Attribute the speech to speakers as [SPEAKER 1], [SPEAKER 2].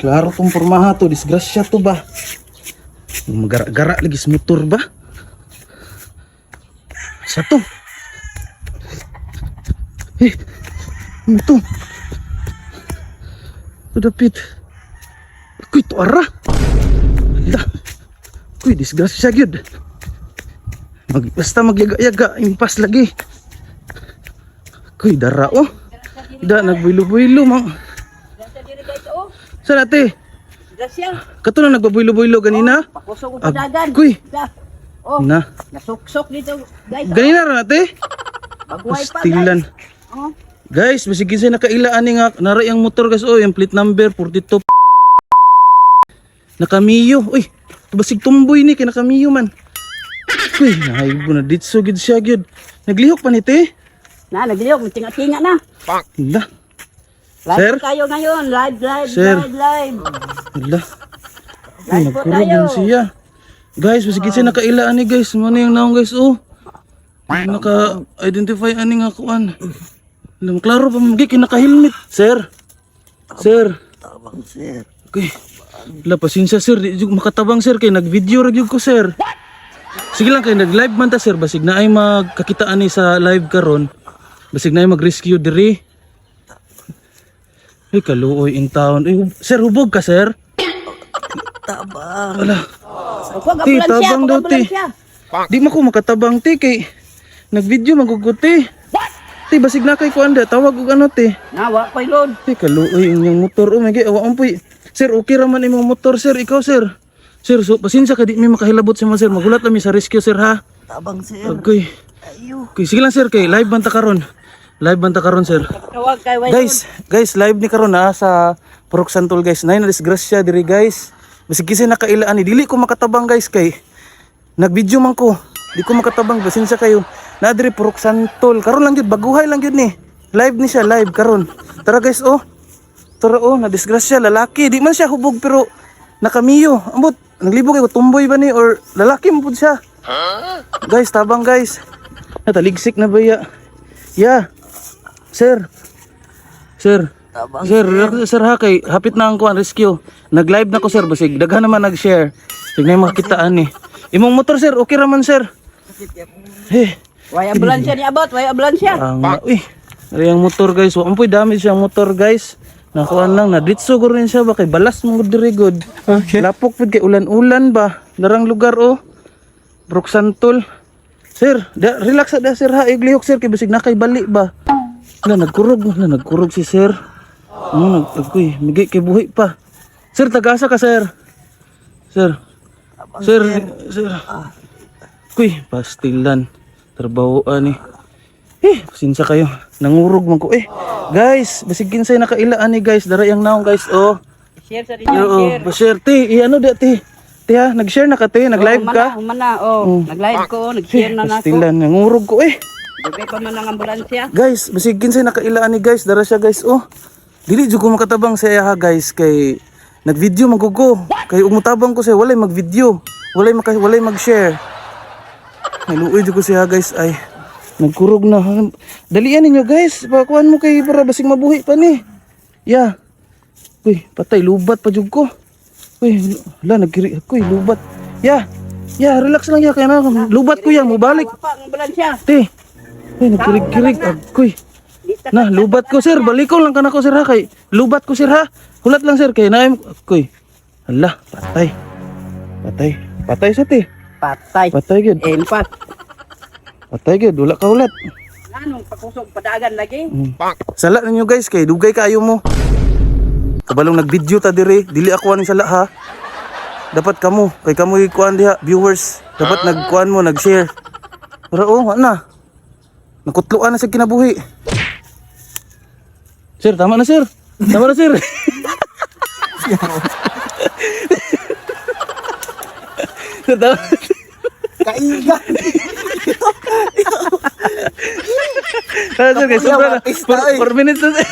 [SPEAKER 1] Klaro tong pormaha to, disgrasya to ba? Magara-gara lagi sa motor ba? Sa to? Eh, ano to? Ito dapit. Kuy, to ara. Ala. Kuy, disgrasya gyud. Basta magyaga-yaga, impas lagi. Kuy, dara oh. Da, nagbuilo-builo mang. Saan ate?
[SPEAKER 2] Grasya.
[SPEAKER 1] Kato na nagbabuilo-builo ganina?
[SPEAKER 2] Pakusog og padagan.
[SPEAKER 1] Agoy.
[SPEAKER 2] Da. Oh,
[SPEAKER 1] Na.
[SPEAKER 2] nasuksok dito, guys.
[SPEAKER 1] Ganina ra ate?
[SPEAKER 2] Baguhay pa, guys.
[SPEAKER 1] Pastilan.
[SPEAKER 2] Oh.
[SPEAKER 1] Guys, basig kinsay nakaila ani nga nara yung motor guys oh, yung plate number 42 Nakamiyo. Uy, basig tumboy ni kay nakamiyo man. Uy, nahaybo na ditso gid siya gyud. Naglihok pa ni te.
[SPEAKER 2] Na, nagliyok, tinga-tinga na.
[SPEAKER 1] Hala,
[SPEAKER 2] Live
[SPEAKER 1] Sir?
[SPEAKER 2] tayo ngayon. Live, live,
[SPEAKER 1] Sir.
[SPEAKER 2] live, live.
[SPEAKER 1] Hala. Uy,
[SPEAKER 2] Live po
[SPEAKER 1] nagkurog
[SPEAKER 2] tayo.
[SPEAKER 1] yun siya. Guys, basig kinsay nakaila ani guys. Mo na yung naong guys oh. Naka-identify ani nga kuan. Alam, klaro pa magi kinaka-helmet. Sir. Sir.
[SPEAKER 3] Tabang, sir.
[SPEAKER 1] Okay. La pasensya sir, di jud makatabang sir kay nag-video ra gyud ko sir. Sige lang kay nag-live man ta sir, basig na ay magkakitaan ni sa live karon. Basig na ay mag-rescue diri. Ay kaluoy in town. Ay, sir hubog ka sir.
[SPEAKER 3] Tabang.
[SPEAKER 1] Ala,
[SPEAKER 2] Pag
[SPEAKER 1] Ti,
[SPEAKER 2] ambulansya,
[SPEAKER 1] tabang
[SPEAKER 2] pag
[SPEAKER 1] daw, ti.
[SPEAKER 2] ambulansya.
[SPEAKER 1] Di man ko makatabang ti kay nag-video man gud ko ti. Ti basig na kay kuan da, tawag og ano ti.
[SPEAKER 2] Na, wa ko'y load.
[SPEAKER 1] Ti kaluoy inyong motor. Oh my God, awa ampoy. Sir, okay ra man imong motor sir, ikaw sir. Sir, so, pasensya ka di mi makahilabot sa mga sir. Magulat lang mi sa rescue sir ha.
[SPEAKER 3] Tabang, sir.
[SPEAKER 1] Okay.
[SPEAKER 3] Ayo.
[SPEAKER 1] Okay, sige lang sir kay live man ta karon. Live man ta karon sir.
[SPEAKER 2] Tawag kay way.
[SPEAKER 1] Guys, guys, live ni karon ha sa Purok Santol guys. Nay na disgrasya diri guys. Bisag kisay nakailaan ni dili ko makatabang guys kay nagvideo man ko. Di ko makatabang pasensya kayo. Na diri Purok Santol. Karon lang gyud baguhay lang gyud ni. Live ni siya live karon. Tara guys oh. Tara oh, na disgrasya lalaki. Di man siya hubog pero nakamiyo. Ambot, naglibog kay tumboy ba ni or lalaki man pud siya. Guys, tabang guys. Nataligsik na ba ya? Ya. Sir. Sir.
[SPEAKER 3] Tabang,
[SPEAKER 1] Sir, relax, sir ha kay hapit na ang kuan rescue. Nag-live na ko sir basig daghan naman nag-share. Sige na makitaan ni. Imong motor sir, okay ra man sir. Eh,
[SPEAKER 2] Way ambulansya ni abot, way ambulansya.
[SPEAKER 1] ang uy. Ari ang motor guys, wa man po'y damage ang motor guys. Nakuan lang na ditso guro rin siya ba kay balas mo gud diri gud. Okay. Lapok pud kay ulan-ulan ba. Darang lugar oh. Brooke Santol. Sir, da, relax da sir ha, iglihok sir kay basig na kay bali ba. Na nagkurog na nagkurog si sir. Ano nag agoy, migi kay buhi pa. Sir, tagasa ka sir. Sir. Sir, sir. Kuy, pastilan. Trabaho ani. Eh, pasensya kayo. Nangurog man ko. Eh, guys, basig kinsay nakaila ani guys. Dara yang naong guys, oh.
[SPEAKER 2] Share sa ninyo,
[SPEAKER 1] Oo,
[SPEAKER 2] share.
[SPEAKER 1] ba-share te. Eh, ano da te? Te ha, nag-share na ka te, nag-live ka.
[SPEAKER 2] Humana, humana, oh. Nag-live ko, oh. Nag-share na na ako.
[SPEAKER 1] Pastilan, nangurog ko eh.
[SPEAKER 2] Dugay pa man ang ambulansya.
[SPEAKER 1] Guys, basig kinsay nakaila ani guys, dara siya guys, oh. Dili jud ko makatabang sa iya ha guys kay nag-video man ko. Kay umutabang ko siya, walay mag-video. Walay maka, walay mag-share. Naluoy jud ko siya guys ay nagkurog na. Dalian ninyo guys, pakuan mo kay para basig mabuhi pa ni. Yeah. Uy, patay lubat pa jud ko. Uy, hala nagkiri, uy, lubat. Yeah. Yeah, relax lang ya kay na lubat ko ya, mobalik.
[SPEAKER 2] Wa pa ang ambulansya.
[SPEAKER 1] Te. Uy, nagkirig-kirig. Agoy. Na, lubat ko sir. Baliko lang ka na ko sir ha. Kay, lubat ko sir ha. Hulat lang sir. Kay naim. Agoy. Hala, patay. Patay. Patay sa te.
[SPEAKER 2] Patay.
[SPEAKER 1] Patay gyud.
[SPEAKER 2] Empat.
[SPEAKER 1] Patay gyud. Wala ka hulat.
[SPEAKER 2] Anong pakusog padagan lagi?
[SPEAKER 1] Sala ninyo guys kay dugay kaayo mo. Kabalong nag-video ta dire, dili ako aning sala ha. Dapat kamo, kay kamo kuan diha, viewers. Dapat nagkuan mo, nag-share. Pero oh, wa na. Nakutloan na sa kinabuhi. Sir, tama na sir. Tama na sir. Sir, tama.
[SPEAKER 3] Kaiga.
[SPEAKER 1] Tama sir, kay sobra na.
[SPEAKER 3] Artista, eh.
[SPEAKER 1] 4 minutes na sir.